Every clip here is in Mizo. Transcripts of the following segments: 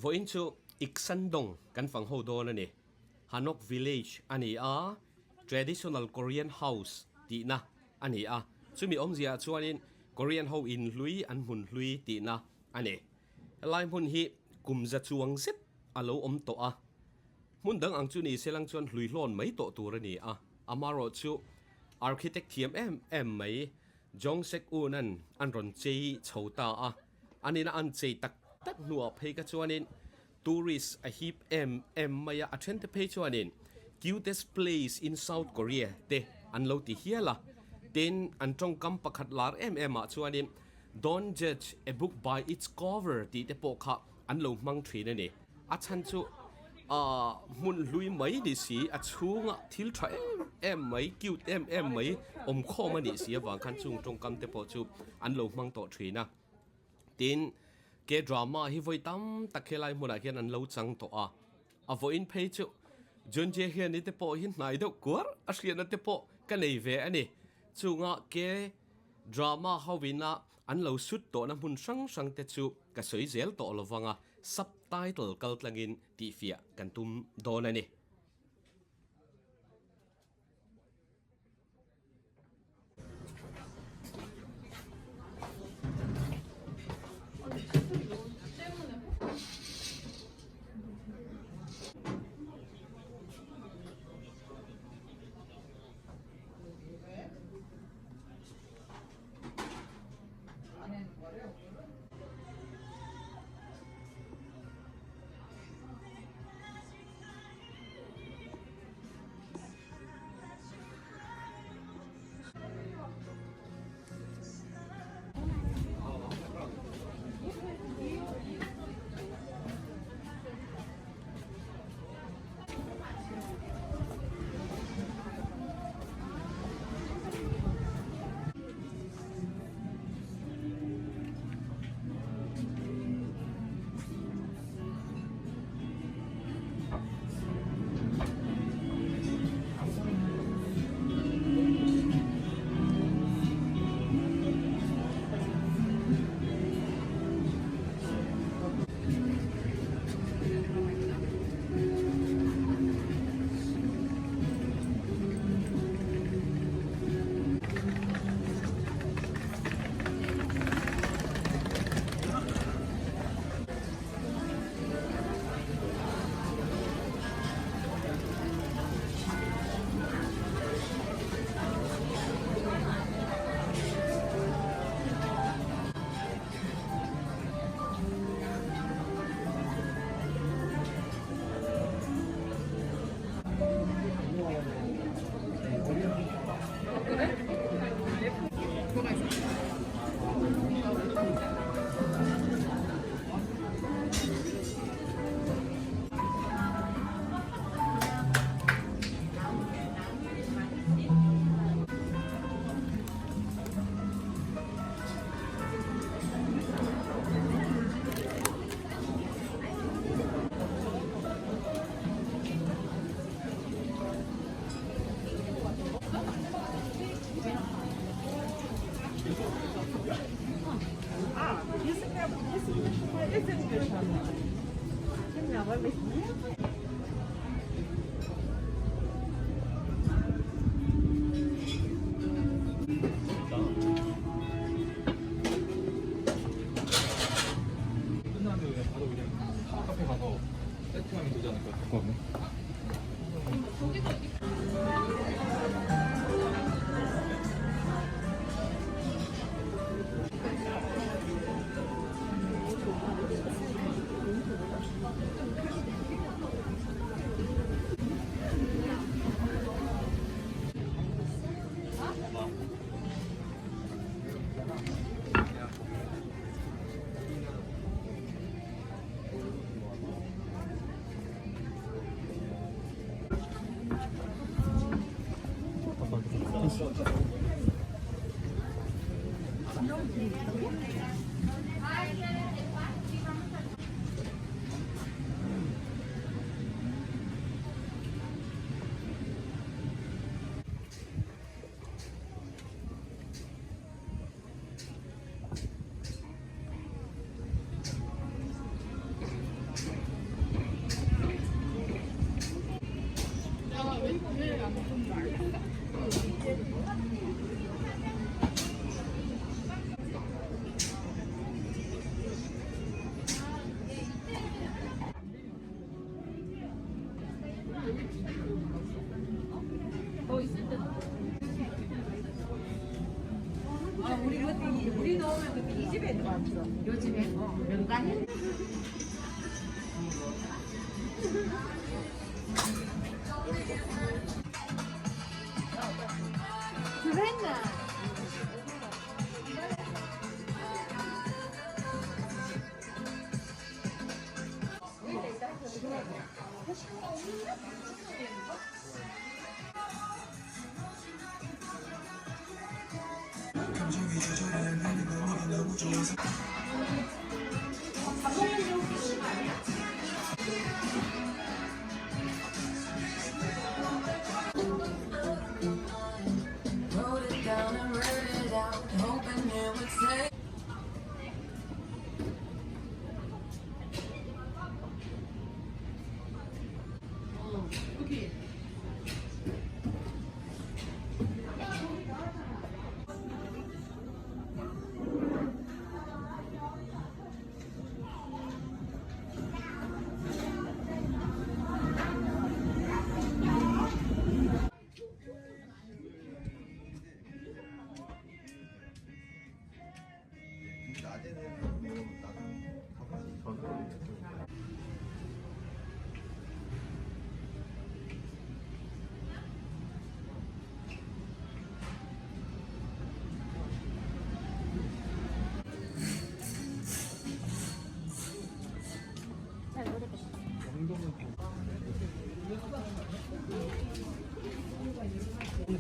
Vawiin chu Iksandong kan fang ho dawn a ni. Hanok Village a ni a, Traditional Korean House tihna a ni a. Chumi awmziaah chuanin Korean ho in hlui an hmun hlui tihna a ni. Helai hmun hi kum za chuang zet a lo awm tawh a, hmun dang ang chu ni se lang chuan hlui hlawn mai tawh tur a ni a. Amarawh chu architect thiam em em mai Jong Sek Un-a'n an rawn chei chho ta a, an ina an chei tak tak hnuah phei kha chuanin tourist a hip em em mai a, a thente phei chuanin cutest place in South Korea te an lo ti hial a. Tin, an tawngkam pakhat lar em em ah chuanin Don't judge a book by its cover tih te pawh kha an lo hmang thin a ni. A chhan chu ahh hmun hlui mai ni si, a chhunga thil tha em em mai, cute em em mai awm khawm a nih si avang khan chung tawngkam te pawh chu an lo hmang tawh thin a. Tin, K-drama hi vawi tam tak helai hmunah hian an lo chang tawh a. A vawiin phei chu Jun Jae Hyun i te pawh hi hnai deuh kuar a hriatna te pawh ka nei ve a ni. Chunga K-drama hoina an lo sut tawhna hmun hrang hrang te chu ka sawi zel tawh lo vang a, subtitle kal tlangin tihfiah kan tum dawn a ni.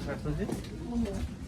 잘 쓰지?